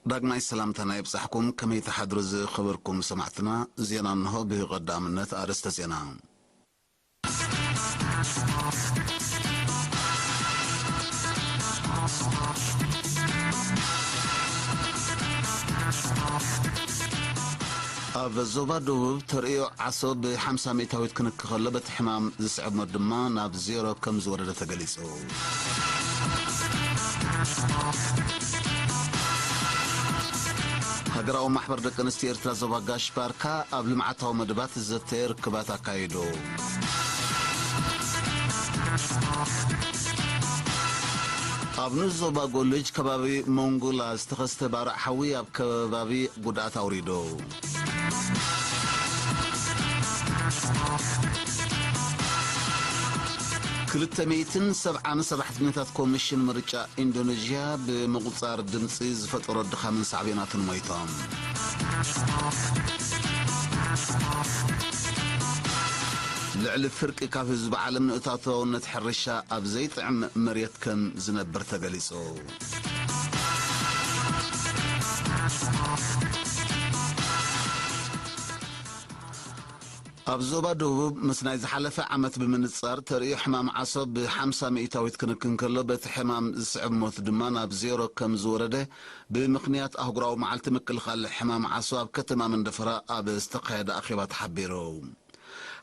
ዳግማይ ሰላምታና ይብጻሕኩም። ከመይ ትሓድሩ ዝኸበርኩም ሰማዕትና? ዜና እንሆ። ብቐዳምነት ኣርእስተ ዜና። ኣብ ዞባ ደቡብ ተርእዮ ዓሶ ብ50 ሚእታዊት ክንኪ ከሎ፣ በቲ ሕማም ዝስዕብ ሞት ድማ ናብ ዜሮ ከም ዝወረደ ተገሊጹ። ሃገራዊ ማሕበር ደቂ ኣንስትዮ ኤርትራ ዞባ ጋሽ ባርካ ኣብ ልምዓታዊ መደባት ዘተ ርክባት ኣካይዱ። ኣብ ንኡስ ዞባ ጎልጅ ከባቢ ሞንጉላ ዝተኸስተ ባርዕ ሓዊ ኣብ ከባቢ ጉድኣት ኣውሪዱ። ክልተ ሚእትን ሰብዓን ሰራሕተኛታት ኮሚሽን ምርጫ ኢንዶኔዥያ ብምቑጻር ድምጺ ዝፈጠሮ ድኻምን ሳዕቤናቱን ሞይቶም። ልዕሊ ፍርቂ ካብ ህዝቢ ዓለም ንእታወታውነት ሕርሻ ኣብ ዘይጥዕም መሬት ከም ዝነብር ተገሊጹ። ኣብ ዞባ ደቡብ ምስ ናይ ዝሓለፈ ዓመት ብምንጻር ተርእዮ ሕማም ዓሶ ብ50 ሚእታዊት ክንክን ከሎ፣ በቲ ሕማም ዝስዕብ ሞት ድማ ናብ ዜሮ ከም ዝወረደ ብምኽንያት ኣህጉራዊ መዓልቲ ምክልኻል ሕማም ዓሶ ኣብ ከተማ መንደፈራ ኣብ ዝተኻየደ ኣኼባ ተሓቢሩ።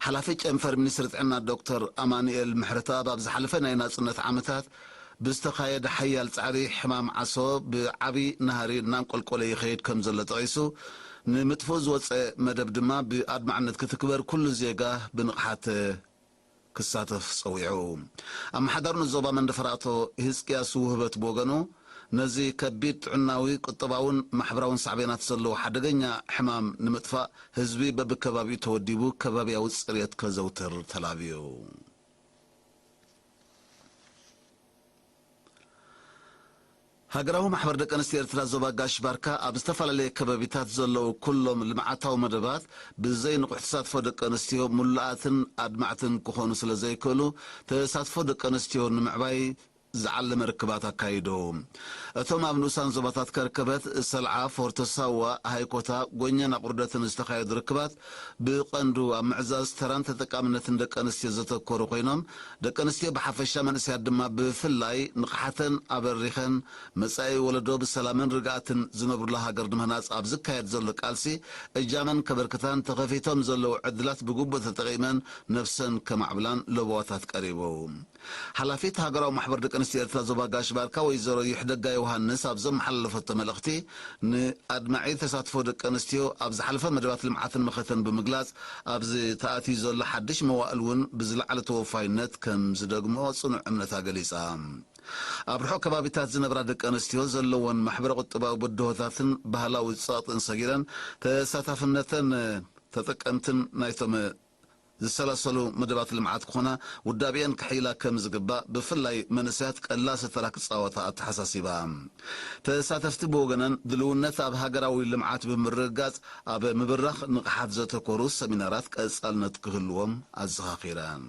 ሓላፊ ጨንፈር ሚኒስትሪ ጥዕና ዶክተር ኣማኑኤል ምሕረተኣብ ኣብ ዝሓለፈ ናይ ናጽነት ዓመታት ብዝተኻየደ ሓያል ጻዕሪ ሕማም ዓሶ ብዓቢ ናህሪ እናንቆልቆለ ይኸይድ ከም ዘሎ ጠቒሱ፣ ንምጥፍኡ ዝወጸ መደብ ድማ ብኣድማዕነት ክትግበር ኩሉ ዜጋ ብንቕሓት ክሳተፍ ጸዊዑ። ኣመሓዳሪ ንዞባ መንደፈራ ኣቶ ህዝቅያስ ውህበት ብወገኑ፣ ነዚ ከቢድ ጥዕናዊ፣ ቁጠባውን ማሕበራውን ሳዕቤናት ዘለዎ ሓደገኛ ሕማም ንምጥፋእ ህዝቢ በብከባቢኡ ተወዲቡ ከባብያዊ ጽርየት ከዘውትር ተላብዩ። ሃገራዊ ማሕበር ደቂ ኣንስትዮ ኤርትራ ዞባ ጋሽ ባርካ ኣብ ዝተፈላለየ ከባቢታት ዘለዉ ኩሎም ልምዓታዊ መደባት ብዘይ ንቑሕ ተሳትፎ ደቂ ኣንስትዮ ምሉኣትን ኣድማዕትን ክኾኑ ስለ ዘይክእሉ፣ ተሳትፎ ደቂ ኣንስትዮ ንምዕባይ ዝዓለመ ርክባት ኣካይዱ። እቶም ኣብ ንኡሳን ዞባታት ከርከበት፣ ሰልዓ፣ ፎርቶ ሳዋ፣ ሃይኮታ፣ ጎኘን ኣቑርደትን ዝተኻየዱ ርክባት ብቐንዱ ኣብ ምዕዛዝ ተራን ተጠቃምነትን ደቂ ኣንስትዮ ዘተኮሩ ኮይኖም፣ ደቂ ኣንስትዮ ብሓፈሻ መንእሰያት ድማ ብፍላይ ንቕሓተን ኣበሪኸን መጻኢ ወለዶ ብሰላምን ርግኣትን ዝነብሩላ ሃገር ንምህናጽ ኣብ ዝካየድ ዘሎ ቃልሲ እጃመን ከበርክታን ተኸፊቶም ዘለዉ ዕድላት ብግቡእ ተጠቒመን ነብሰን ከማዕብላን ለበዋታት ቀሪቡ። ሓላፊት ሃገራዊ ማሕበር ደቂ ኣንስትዮ ኤርትራ ዞባ ጋሽ ባርካ ወይዘሮ ይሕደጋ ዮሃንስ ኣብ ዘመሓላለፈቶ መልእኽቲ፣ ንኣድማዒ ተሳትፎ ደቂ ኣንስትዮ ኣብ ዝሓለፈ መደባት ልምዓትን መኸተን ብምግላጽ፣ ኣብዚ ተኣትዩ ዘሎ ሓድሽ መዋእል እውን ብዝለዓለ ተወፋይነት ከም ዝደግሞ ጽኑዕ እምነታ ገሊጻ። ኣብ ርሑቕ ከባቢታት ዝነብራ ደቂ ኣንስትዮ ዘለወን ማሕበረ ቁጠባዊ ብድሆታትን ባህላዊ ጸቕጥን ሰጊረን ተሳታፍነተን ተጠቀምትን ናይቶም ዝሰላሰሉ መደባት ልምዓት ክኾና ውዳቤአን ክሕይላ ከም ዝግባእ፣ ብፍላይ መንእሰያት ቀላሲ ተራ ክጻወታ ኣተሓሳሲባ። ተሳተፍቲ ብወገነን ድልውነት ኣብ ሃገራዊ ልምዓት ብምርግጋጽ ኣብ ምብራኽ ንቕሓት ዘተኮሩ ሰሚናራት ቀጻልነት ክህልዎም ኣዘኻኺረን።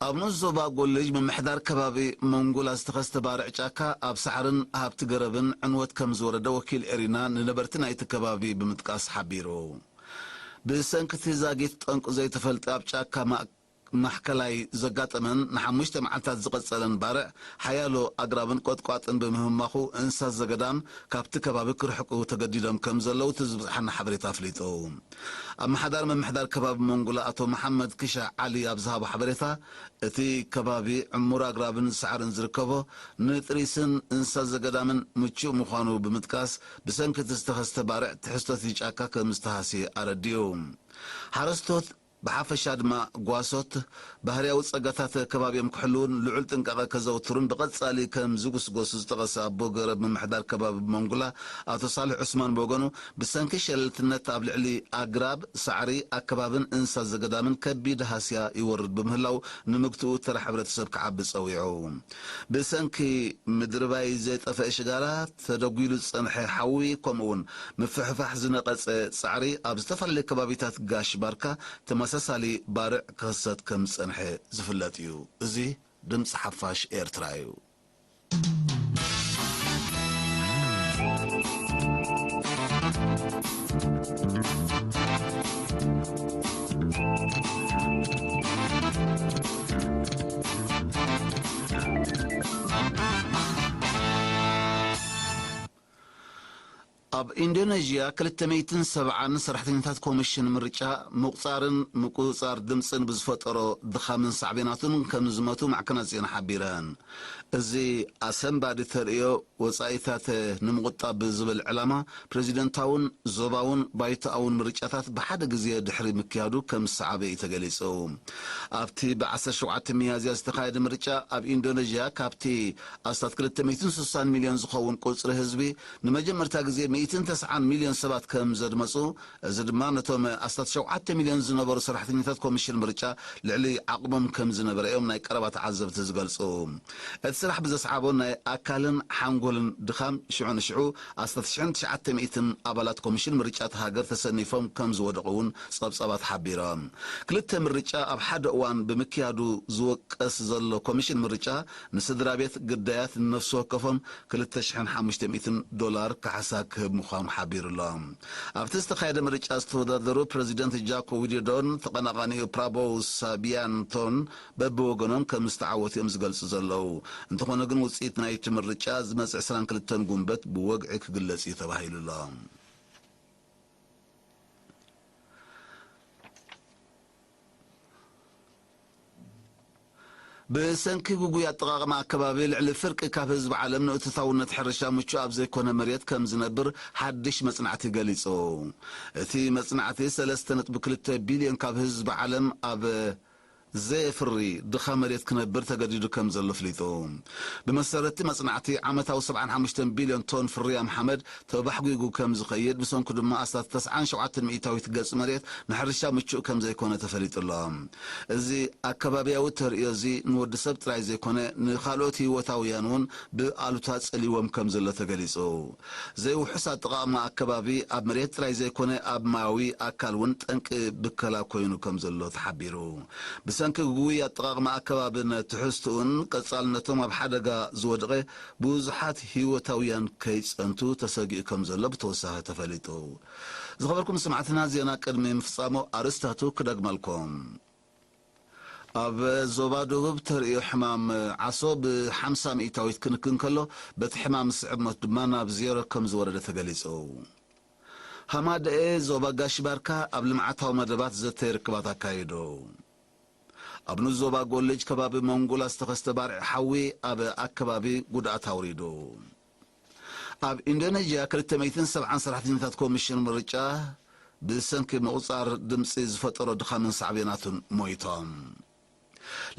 ኣብ ንኡስ ዞባ ጎልጅ ምምሕዳር ከባቢ መንጉላ ዝተኸስተ ባርዕ ጫካ ኣብ ሳዕርን ሃብቲ ገረብን ዕንወት ከም ዝወረደ ወኪል ኤሪና ንነበርቲ ናይቲ ከባቢ ብምጥቃስ ሓቢሩ። ብሰንኪ እቲ ዛጊት ጠንቁ ዘይተፈልጠ ኣብ ጫካ ማእ-፣ ማሕከላይ ዘጋጠመን ንሓሙሽተ መዓልታት ዝቐጸለን ባርዕ ሓያሎ ኣግራብን ቆጥቋጥን ብምህማኹ እንስሳት ዘገዳም ካብቲ ከባቢ ክርሕቁ ተገዲዶም ከም ዘለዉ እቲ ዝበጽሓና ሓበሬታ ኣፍሊጡ። ኣመሓዳሪ ምምሕዳር ከባቢ መንጉላ ኣቶ መሓመድ ክሻ ዓሊ ኣብ ዝሃቦ ሓበሬታ፣ እቲ ከባቢ ዕሙር ኣግራብን ሳዕርን ዝርከቦ ንጥሪስን እንስሳ ዘገዳምን ምቹእ ምዃኑ ብምጥቃስ፣ ብሰንኪ እቲ ዝተኸስተ ባርዕ ትሕዝቶ እቲ ጫካ ከም ዝተሃስየ ኣረዲኡ። ሓረስቶት ብሓፈሻ ድማ ጓሶት ባህርያዊ ጸጋታት ከባቢኦም ክሕልዉን ልዑል ጥንቃቐ ከዘውትሩን ብቐጻሊ ከም ዝጉስጎሱ ዝጠቐሰ ኣቦ ገረብ ምምሕዳር ከባቢ መንጉላ ኣቶ ሳልሕ ዑስማን ብወገኑ፣ ብሰንኪ ሸለልትነት ኣብ ልዕሊ ኣግራብ፣ ሳዕሪ፣ ኣከባብን እንስሳ ዘገዳምን ከቢድ ሃስያ ይወርድ ብምህላው፣ ንምግትኡ ተራ ሕብረተሰብ ክዓቢ ጸዊዑ። ብሰንኪ ምድርባይ ዘይጠፍአ ሽጋራ፣ ተደጒሉ ዝጸንሐ ሓዊ፣ ከምኡ'ውን ምፍሕፋሕ ዝነቐጸ ሳዕሪ ኣብ ዝተፈላለዩ ከባቢታት ጋሽ ባርካ ተመሳሳሊ ባርዕ ክኽሰት ከም ዝጸንሐ ዝፍለጥ እዩ። እዚ ድምጺ ሓፋሽ ኤርትራ እዩ። ኣብ ኢንዶኔዥያ ክልተ ሚእትን ሰብዓን ሰራሕተኛታት ኮሚሽን ምርጫ ምቑጻርን ምቁጽጻር ድምጽን ብዝፈጠሮ ድኻምን ሳዕቤናቱን ከም ዝመቱ ማዕከናት ዜና ሓቢረን። እዚ ኣሰንባዲ ተርእዮ ወጻኢታት ንምቑጣብ ብዝብል ዕላማ ፕሬዚደንታውን ዞባውን ባይቶኣውን ምርጫታት ብሓደ ግዜ ድሕሪ ምክያዱ ከም ዝሰዓበ እዩ ተገሊጹ። ኣብቲ ብ ዓሰርተ ሸውዓተ ሚያዝያ ዝተኻየደ ምርጫ ኣብ ኢንዶኔዥያ ካብቲ ኣስታት ክልተ ሚእትን ስሳን ሚልዮን ዝኸውን ቁጽሪ ህዝቢ ንመጀመርታ ግዜ ሚእትን ተስዓን ሚልዮን ሰባት ከም ዘድመጹ፣ እዚ ድማ ነቶም ኣስታት ሸውዓተ ሚልዮን ዝነበሩ ሰራሕተኛታት ኮሚሽን ምርጫ ልዕሊ ዓቕሞም ከም ዝነበረ እዮም ናይ ቀረባ ተዓዘብቲ ዝገልጹ። እቲ ስራሕ ብዘስዓቦ ናይ ኣካልን ሓንጎልን ድኻም፣ ሽዑ ንሽዑ ኣስታት ትሽዓተ ሚእትን ኣባላት ኮሚሽን ምርጫ እታ ሃገር ተሰኒፎም ከም ዝወደቑ እውን ጸብጻባት ሓቢሮም። ክልተ ምርጫ ኣብ ሓደ እዋን ብምክያዱ ዝወቀስ ዘሎ ኮሚሽን ምርጫ፣ ንስድራ ቤት ግዳያት፣ ንነፍሲ ወከፎም ክልተ ሽሕን ሓሙሽተ ሚእትን ዶላር ካሕሳ ክህብ ምዃኑ ሓቢሩ ኣሎ። ኣብቲ ዝተኻየደ ምርጫ ዝተወዳደሩ ፕረዚደንት ጃኮ ዊዶዶን ተቐናቓኒኡ ፕራቦው ሳቢያንቶን በብወገኖም ከም ዝተዓወቱ እዮም ዝገልጹ ዘለዉ። እንተኾነ ግን ውጽኢት ናይቲ ምርጫ ዝመጽእ ዕስራን ክልተን ጉንበት ብወግዒ ክግለጽ እዩ ተባሂሉ ኣሎ። ብሰንኪ ግጉይ ኣጠቓቕማ ኣከባቢ ልዕሊ ፍርቂ ካብ ህዝቢ ዓለም ንእትታውነት ሕርሻ ምቹእ ኣብ ዘይኮነ መሬት ከም ዝነብር ሓድሽ መጽናዕቲ ገሊጹ። እቲ መጽናዕቲ ሰለስተ ነጥቢ ክልተ ቢልዮን ካብ ህዝቢ ዓለም ኣብ ዘየፍሪ ድኻ መሬት ክነብር ተገዲዱ ከም ዘሎ ኣፍሊጡ። ብመሰረትቲ መጽናዕቲ ዓመታዊ ሰብዓን ሓሙሽተን ቢልዮን ቶን ፍርያም ሓመድ ተባሕጒጉ ከም ዝኸይድ፣ ብሰንኩ ድማ ኣስታት ተስዓን ሸውዓተን ሚእታዊት ገጽ መሬት ንሕርሻ ምቹእ ከም ዘይኮነ ተፈሊጡ ኣሎ። እዚ ኣከባብያዊ ተርእዮ እዚ ንወዲ ሰብ ጥራይ ዘይኮነ ንኻልኦት ህይወታውያን እውን ብኣሉታ ጸሊዎም ከም ዘሎ ተገሊጹ። ዘይውሑስ ኣጠቓቕማ ኣከባቢ ኣብ መሬት ጥራይ ዘይኮነ ኣብ ማያዊ ኣካል እውን ጠንቂ ብከላ ኮይኑ ከም ዘሎ ተሓቢሩ። ብሰንኪ ግጉይ ኣጠቓቕማ ኣከባብን ትሕዝትኡን ቀጻልነቶም ኣብ ሓደጋ ዝወደቐ ብዙሓት ህይወታውያን ከይጸንቱ ተሰጊኡ ከም ዘሎ ብተወሳኺ ተፈሊጡ። ዝኸበርኩም ሰማዕትና፣ ዜና ቅድሚ ምፍጻሙ ኣርእስታቱ ክደግመልኩም። ኣብ ዞባ ደቡብ ተርእዮ ሕማም ዓሶ ብሓምሳ ሚእታዊት ክንክን ከሎ፣ በቲ ሕማም ዝስዕብ ሞት ድማ ናብ ዜሮ ከም ዝወረደ ተገሊጹ። ሃማደኤ ዞባ ጋሽ ባርካ ኣብ ልምዓታዊ መደባት ዘተ ርክባት ኣካይዱ። ኣብ ንኡስ ዞባ ጎልጅ ከባቢ መንጉላ ዝተኸስተ ባርዕ ሓዊ ኣብ ኣከባቢ ጉድኣት ኣውሪዱ። ኣብ ኢንዶኔዥያ ክልተ ሚእትን ሰብዓን ሰራሕተኛታት ኮሚሽን ምርጫ ብሰንኪ ምቑጻር ድምጺ ዝፈጠሮ ድኻምን ሳዕቤናቱን ሞይቶም።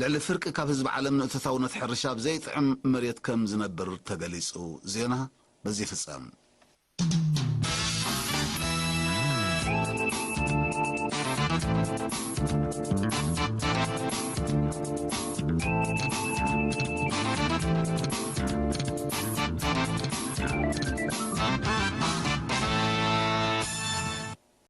ልዕሊ ፍርቂ ካብ ህዝቢ ዓለም ንእቶታውነት ሕርሻ ኣብ ዘይጥዕም መሬት ከም ዝነብር ተገሊጹ። ዜና በዚ ይፍጸም።